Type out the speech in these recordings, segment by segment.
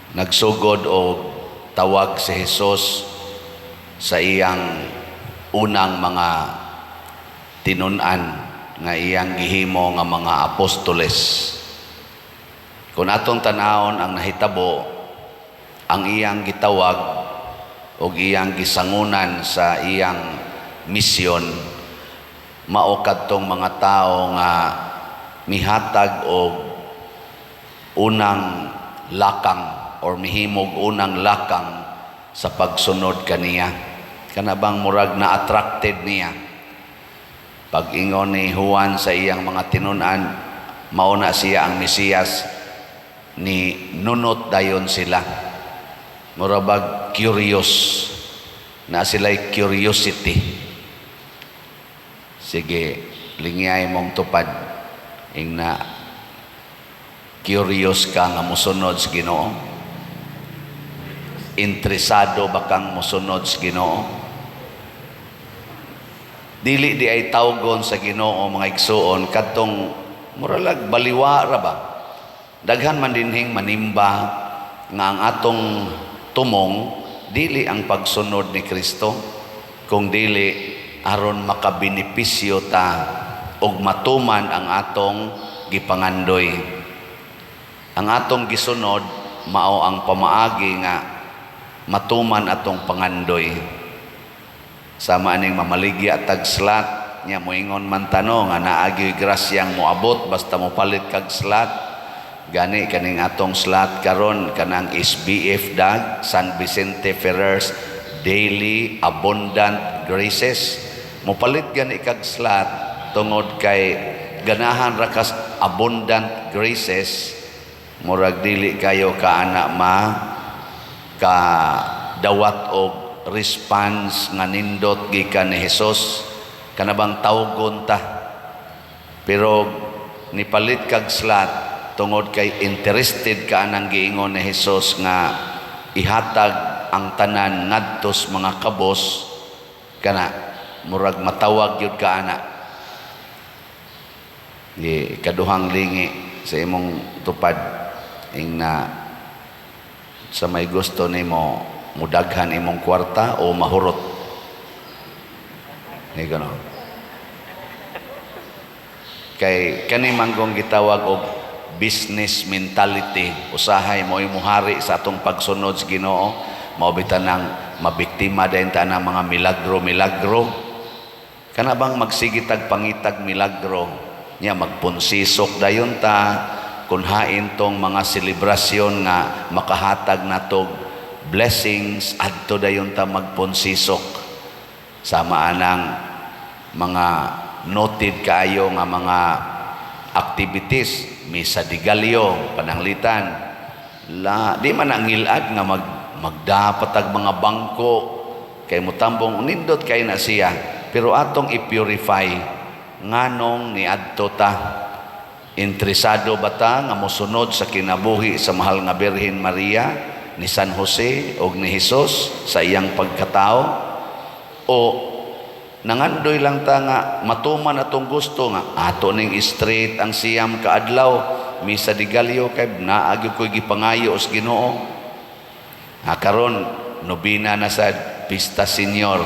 Nagsugod og tawag si Jesus sa iyang unang mga tinun-an nga iyang gihimo nga mga apostoles. Kung atong tanawon ang nahitabo, ang iyang gitawag og iyang gisangunan sa iyang misyon mao kadtong mga tawo nga mihatag og unang lakang or mihimog unang lakang sa pagsunod kaniya. Kana bang murag na attracted niya. Pag ingon ni Juan sa iyang mga tinun-an, mao na siya ang Mesiyas, ni nunot dayon sila. Murabag curious na sila'y curiosity. Sige, lingyay mong tupad ing na curious ka nga mosunod sa Ginoo. Interesado ba kang mosunod sa Ginoo? Dili di ay tawgon sa Ginoo, mga igsuon, kadtong muralag baliwa ra ba. Daghan man dinhing manimba nga ang atong tumong dili ang pagsunod ni Kristo, kung dili aron makabenepisyo ta ug matuman ang atong gipangandoy. Ang atong gisunod mao ang pamaagi nga matuman atong pangandoy. Sama aning mamaligya tag slot nya, moingon man tano nga naagi grasyang moabot basta mopalit kag slot. Gani kaning atong slot karon, kanang SBF DAG, San Vicente Ferrer's Daily Abundant Graces. Mopalit gani kag slot tungod kay ganahan ra kas abundant graces. Murag dili kayo kaana ma ka dawat og response nga nindot gikan ni Jesus. Kana bang tawgon ta, pero nipalit kag slot tungod kay interested ka anang giingon ni Jesus nga ihatag ang tanan ngadto sa mga kabos. Kana murag matawag gyud ka ana. Di kaduhang lingi sa imong tupad ing na sa may gusto nimo, mudaghan imong kwarta o mahurot ni gano. Kay kani manggong gitawag og business mentality, usahay mo muhari sa atong pagsunod sa Ginoo. Mao bitaw nang mabiktima din ta ng mga milagro milagro. Kana bang magsige tag pangitag milagro nya, magpunsisok dayon ta kun hain tong mga selebrasyon nga makahatag natog blessings, adto dayon ta magpunsisok. Sama anang mga noted kaayo nga mga activities, Misa de Gallo, pananglitan la di man ang ngilad nga magdapat ag mga bangko kay mutambong. Nindot kay na siya, pero atong i-purify nganong niadto ta. Interesado ba ta nga mosunod sa kinabuhi sa mahal nga Birhen Maria, ni San Jose og ni Jesus sa iyang pagkatao, o nangandoy lang ta nga matuman atong gusto nga ato ning straight ang 9 ka adlaw Misa de Gallo kay naa gyud ko'y gipangayo sa Ginoo? Ha, karon nobina na sa Pista Senior,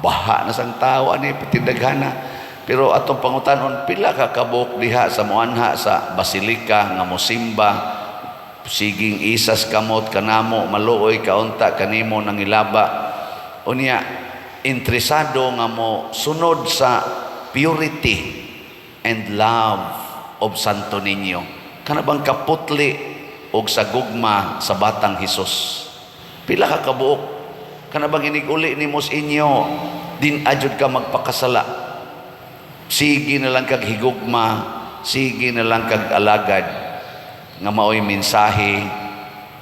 baha na sang tao ani patindaghana. Pero atong pangutanon, pila ka kabuok diha sa muanha sa basilika nga mosimba, siging isas kamot kanamo, maluoy kaunta kanimo nangilaba? Unya interesado nga mo sunod sa purity and love of Santo Niño, kana bang kaputli og sa gugma sa batang Hesus? Pila ka kabuok? Kana bang inig-uli nimo sa inyo, din ajud ka magpakasala, sige na lang kag higugma, sige na lang kag alagad nga maoy mensahe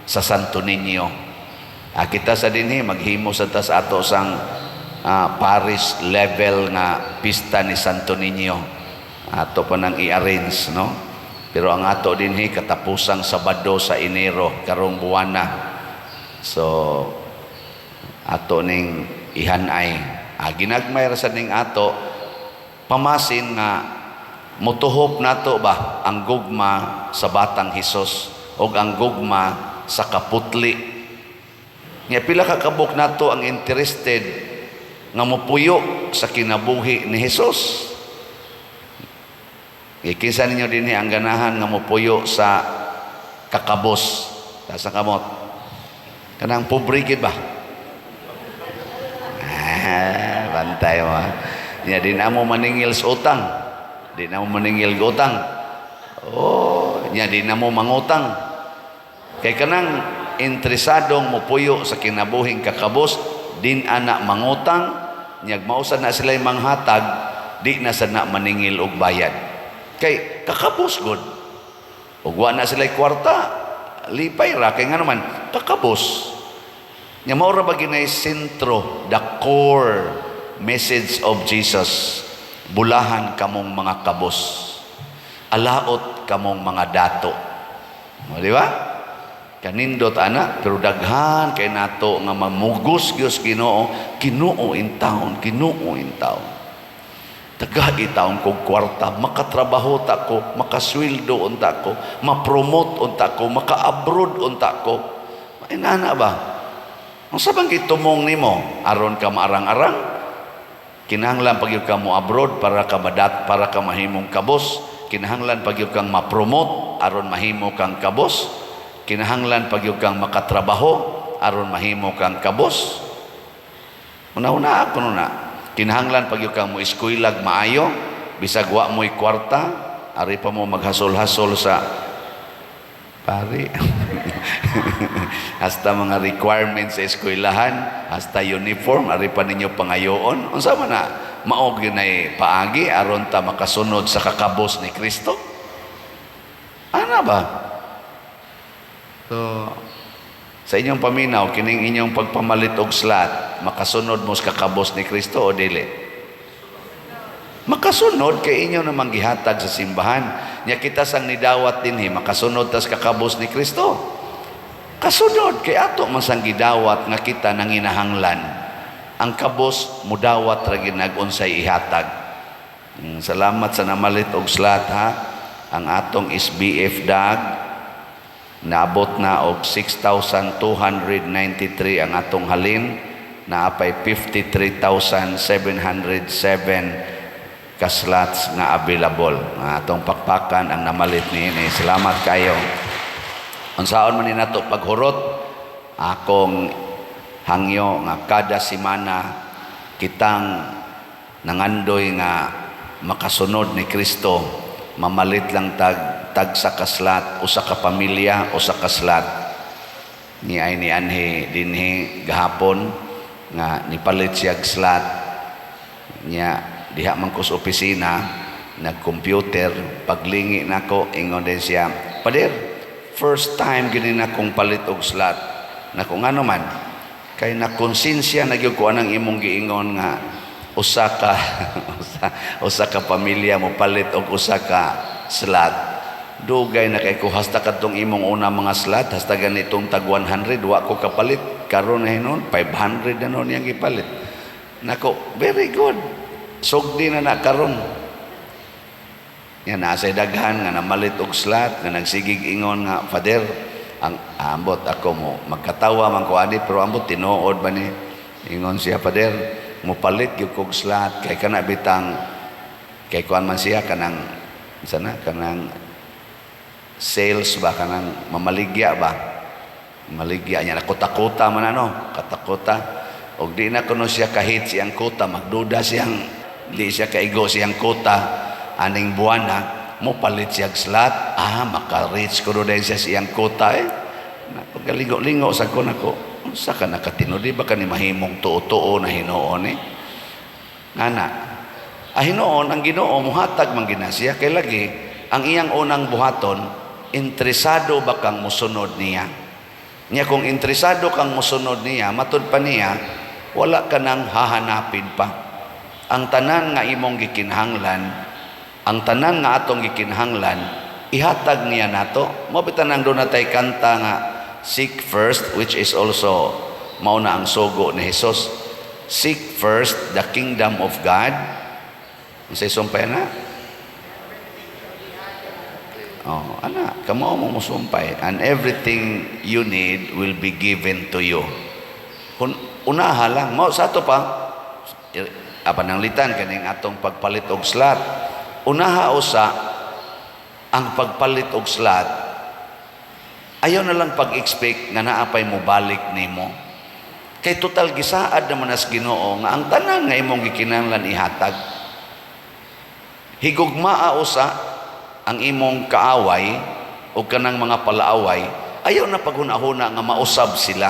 sa Santo Niño. Ah, kita sa dinhi maghimo sa tas ato sang parish level nga pista ni Santo Niño. Ato pa nang i-arrange, no? Pero ang ato dinhi katapusang Sabado sa Enero karong buwana. So ato ning ihanay. Ah, ginagmay ra sa ning ato pamasin nga motuhop nato ba ang gugma sa batang Hesus ug ang gugma sa kaputli. Nga pila ka kabuk nato ang interested nga mopuyo sa kinabuhi ni Hesus? Kinsa ninyo dinhi ang ganahan nga mopuyo sa kakabos? Taas ang kamot. Kanang pobre gid ba? Ah, bantay mo. Nya di na mo maningil sa utang. Di na mo maningil og utang. Oh, nya di na mo mangutang. Kay kanang interesadong mopuyo sa kinabuhing kakabos, di ana mangutang, nyag mausa na sila manghatag, di na sad na maningil og bayad. Kay kakabos gud. Ug wa na sila kwarta, lipay ra kay ngano man kakabos. Nya mao ra ba ginay sentro, the core message of Jesus? Bulahan kamong mga kabos. Alaot kamong mga dato. O, di ba? Kanindot ana, pero daghan kay nato nga mamugos gyud Ginoo, Ginoo in town, Ginoo in town. Tagai taon kog kwarta, makatrabaho ta ko, makasweldo unta ko, ma-promote unta ko, maka-abroad unta ko. Inana ba? Unsa bang gitumong nimo aron ka maarang-arang? Kinahanglan pag ka mo abroad para ka madat, para ka mahimong kabos. Kinahanglan pag kang ma-promote aron mahimo kang kabos. Kinahanglan pag kang makatrabaho aron mahimo kang kabos. Una-una ako na. Kinahanglan pag kang mo eskuylag maayo, bisag wa mo'y kwarta, ari pa mo maghasol-hasol sa pari. Hasta mga requirements sa eskwelahan, hasta uniform, ari pa ninyo pangayoon. Unsa man na? Mao gyud nay paagi aron ta makasunod sa kakabos ni Kristo? Ana ba? So, sa inyong paminaw, kining inyong pagpamalit og slot, makasunod mo sa kakabos ni Kristo o dili? Makasunod kay inyo namang gihatag sa simbahan. Nya kita sang nidawat dinhi, makasunod tas kakabos ni Kristo? Kasunod kay ato man sang gidawat nga kita nanginahanglan. Ang kabos mudawat ra ginag unsay ihatag. Salamat sa namalit og slot ha. Ang atong SBF dag naabot na og 6,293 ang atong halin, naapay 53,707 ka slots nga available. Ang atong pakpakan ang namalit niini. Salamat kayo. Unsaon man ni nato paghurot? Akong hangyo nga kada semana kitang nangandoy nga makasunod ni Kristo, mamalit lang tag tagsa ka slot, usa ka pamilya, usa ka slot. Ni ay ni anhi dinhi gahapon nga nipalit siya og slot niya diha man ko sa opisina nag-computer. Paglingi nako, ingon din siya, "Pader, first time gini na kong palit og slot." Nako, ngano man? "Kay na konsensya na gyud ko anang imong giingon nga usa ka pamilya mo palit og usa ka slot. Dugay na kay ko, hasta kadtong imong una mga slot, hasta ganitong tag 100 wa ko kapalit. Karon na hinon 500 na noon yang gipalit." Nako, "Very good, sugdi na na karon." Yan, nasa daghan nga namalit og slot nga nagsigig ingon nga, "Father, ang ambot ako mo magkatawa man ko ani, pero ambot tinuod ba ni." Ingon siya, "Father, mopalit gyud kog slot kay kana bitang kay kuan man siya, kanang sana, kanang sales ba, kanang mamaligya ba, maligya niya nakota-kota man ano, katakota og di na kuno siya kahit siyang kota, magduda siyang di siya kaigo siyang kota aning buwana, mo palit siya slot, ah, maka-reach ko dahil siya siyang kota eh." Nako, galingo-lingo sa ko, nako, unsa ka nakatinud, di ba kani mahimong tuo-tuo na hinuon eh? Ngana ah, hinuon ang Ginoo muhatag man gina siya kay lagi ang iyang unang buhaton, interesado ba kang musunod niya? Niya kung interesado kang musunod niya, matud pa niya, wala ka nang hahanapin pa. Ang tanan nga imong gikinahanglan, ang tanan nga atong gikinahanglan, ihatag niya nato. Mao bitaw nang doon natay kanta nga "Seek first," which is also mao na ang sugo ni Jesus. Seek first the kingdom of God. Unsay sumpay na? Oh, ana, kamo mo musumpay and everything you need will be given to you. Kung unaha lang mo sa ato pa apa nang litan kaning atong pagpalit og slot. Unaha usa ang pagpalit og slot, ayaw na lang pag-expect nga naa pay mobalik nimo. Kay total gisaad naman as Ginoo nga ang tanan nga imong gikinahanglan ihatag. Higugmaa usa ang imong kaaway o kanang mga palaaway, ayaw na paghuna-huna nga mausab sila,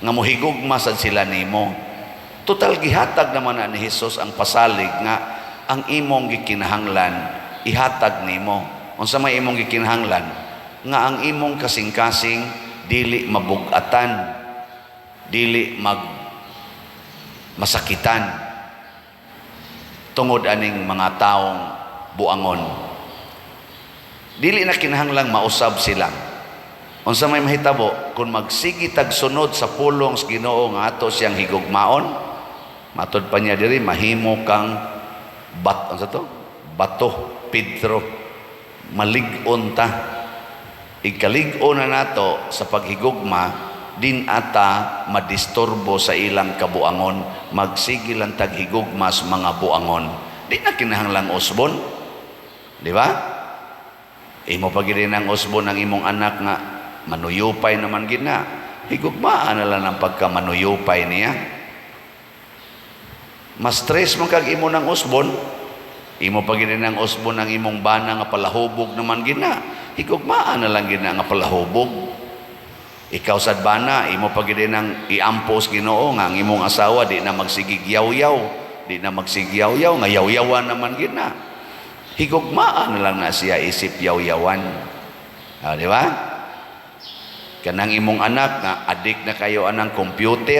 nga mohigugma sad sila nimo. Total gihatag naman na ni Hesus ang pasalig nga ang imong gikinahanglan ihatag nimo. Unsa may imong gikinahanglan? Nga ang imong kasing-kasing dili mabugatan, dili mag masakitan tungod aning mga taong buangon. Dili na kinahanglang mausab sila. Unsa may mahitabo kung magsige tag sunod sa pulong sa Ginoo nga ato siyang higugmaon? Matod pa niya diri, mahimo kang bat, unsa to? Bato, Pedro. Malig-on ta. Ikalig-on na nato sa paghigugma, din ata madisturbo sa ilang kabuangon. Magsige lang tag higugma sa mga buangon. Di na kinahanglang usbon. Di ba? Imo pa gid ang usbon ang imong anak nga manuyupay naman gid na. Higugmaan na lang ang pagka manuyupay niya. Mas stress man kag imo ng usbon. Imo pa gid ang usbon ang imong bana nga palahubog naman gid na. Higugmaan na lang gid na nga palahubog. Ikaw sad bana, imo pa gid ang iampos Ginoo nga ang imong asawa di na magsigig yaw-yaw, di na magsigyaw-yaw nga yaw-yawan naman gid na. Higugmaan na lang na siya isip yaw-yawan. Ah, di ba? Kanang imong anak nga adik na kayo anang computer,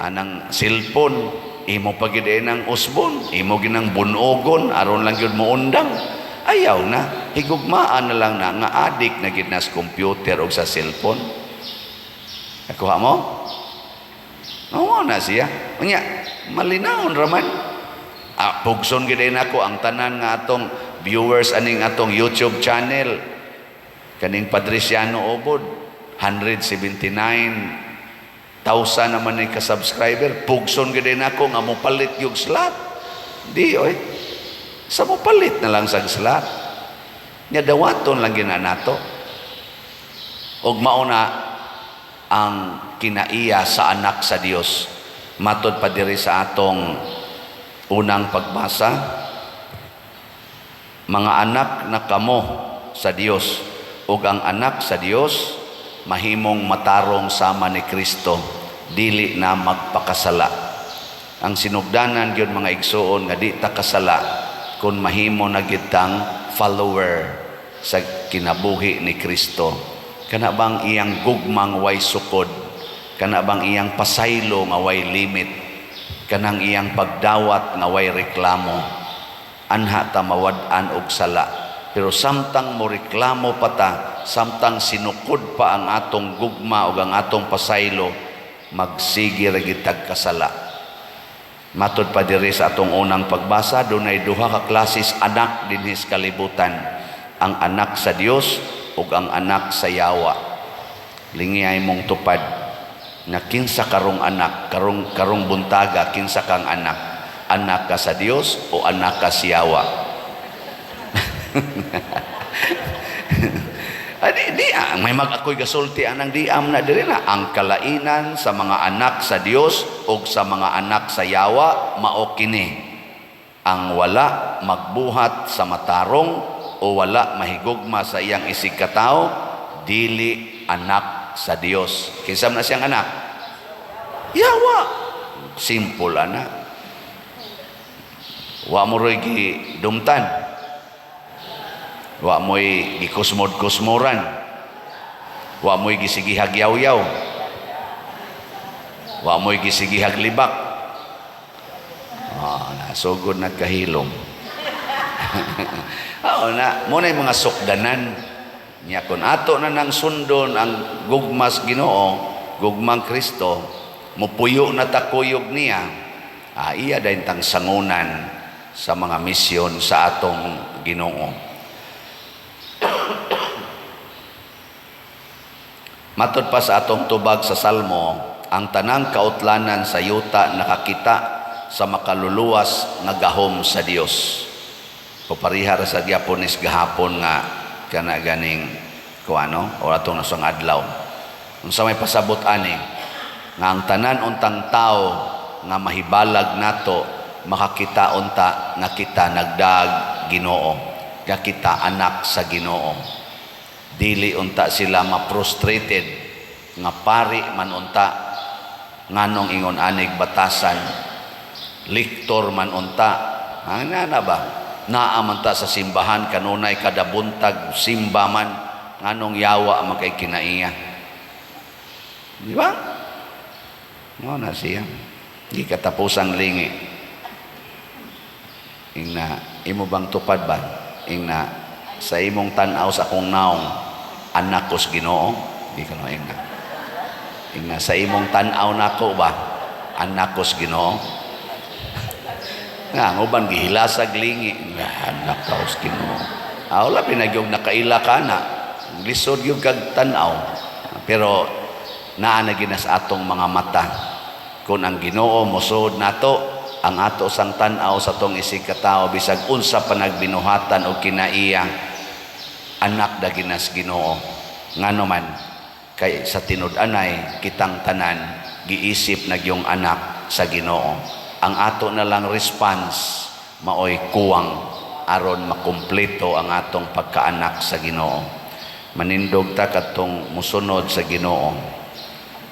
anang cellphone, imo pa gid ang usbon, imo ginang bunogon aron lang gyud moundang. Ayaw na, higugmaan na lang na nga adik na gid na sa computer o sa cellphone. Nakuha mo? Oo na siya. Unya, malinawon raman. Ah, pugson gid nako ang tanan nga atong viewers aning atong YouTube channel. Kaning Padriciano Obod, 179,000 naman ni ka-subscriber. Pugson gid nako nga mopalit yung slot. Di oy. Sa mopalit na lang sa slot. Nya dawaton lang gina nato. Og mauna ang kinaiya sa anak sa Dios. Matod pa diri sa atong unang pagbasa, mga anak na kamo sa Dios ug ang anak sa Dios mahimong matarong sama ni Kristo, dili na magpakasala. Ang sinugdanan gyud, mga igsuon, nga di ta kasala kung mahimo na gyud tang follower sa kinabuhi ni Kristo. Kana bang iyang gugmang way sukod, kana bang iyang pasaylo nga way limit, kanang iyang pagdawat nga way reklamo, anha ta mawad-an og sala. Pero samtang mo reklamo pa ta, samtang sinukod pa ang atong gugma ug ang atong pasaylo, magsige ra gid tag kasala. Matod pa diri sa atong unang pagbasa, dunay duha ka klases anak dinhi sa kalibutan: ang anak sa Dios ug ang anak sa yawa. Lingiyay mong tupad nga kinsa karong anak, karong karong buntaga, kinsa kang anak? Anak ka sa Dios o anak ka sa yawa? Ah, di, di, ah, may mag ako'y gasulti anang diam na diri na ang kalainan sa mga anak sa Dios o sa mga anak sa yawa mao kini: ang wala magbuhat sa matarong o wala mahigugma sa iyang isig katao dili anak sa Dios. Kinsa man na siyang anak? Yawa. Simple ana. Wa mo ro'y gidumtan, wa mo'y gikusmod-kusmoran, wa mo'y gisigihag yaw-yaw, wa mo'y gisigihag libak. Ah, nasugod nagkahilom. Oo na, mo na yung mga sukdanan niya kung ato na nang sundon ang gugmas Ginoo, gugmang Kristo, mupuyo na takuyog niya, ah, iya dayon tang sangunan sa mga misyon sa atong Ginoo. Matod pa sa atong tubag sa Salmo, ang tanang kautlanan sa yuta nakakita sa makaluluwas nga gahom sa Dios. Kupariha ra sa gyapon is gahapon nga kana ganing kuano o atong nasong adlaw. Unsa may pasabot ani? Nga ang tanan untang tao nga mahibalag nato makakita unta nga kita nagdag Ginoo, nga kita anak sa Ginoo. Dili unta sila ma-frustrated nga pari man unta, nganong ingon anig batasan, liktor man unta, ana na ba, naa man ta sa simbahan kanunay, kada buntag simba man, nganong yawa man kay kinaiya, di ba? No na siya di katapusang lingi. Ingna, imo bang tupad ba? Ingna, sa imong tan-aw sa akong naong, anak ko sa Ginoo? Di ka no ingna. Ingna, sa imong tan-aw nako ba, anak ko sa Ginoo? Nga, ang uban gihilasag lingi, nga anak ka sa Ginoo. Ah, wala pinagyog nakaila ka na. Lisod yung kag tan-aw. Pero naa na ginas atong mga mata. Kung ang Ginoo mosuod nato, ang ato sang tan-aw sa tong isig katao, bisag unsa pa nagbinuhatan o kinaiya, anak da ginas Ginoo. Ngano man kay sa tinud-anay kitang tanan giisip nagyong anak sa Ginoo. Ang ato na lang response maoy kuwang aron makumpleto ang atong pagkaanak sa Ginoo. Manindog ta kadtong musunod sa Ginoo.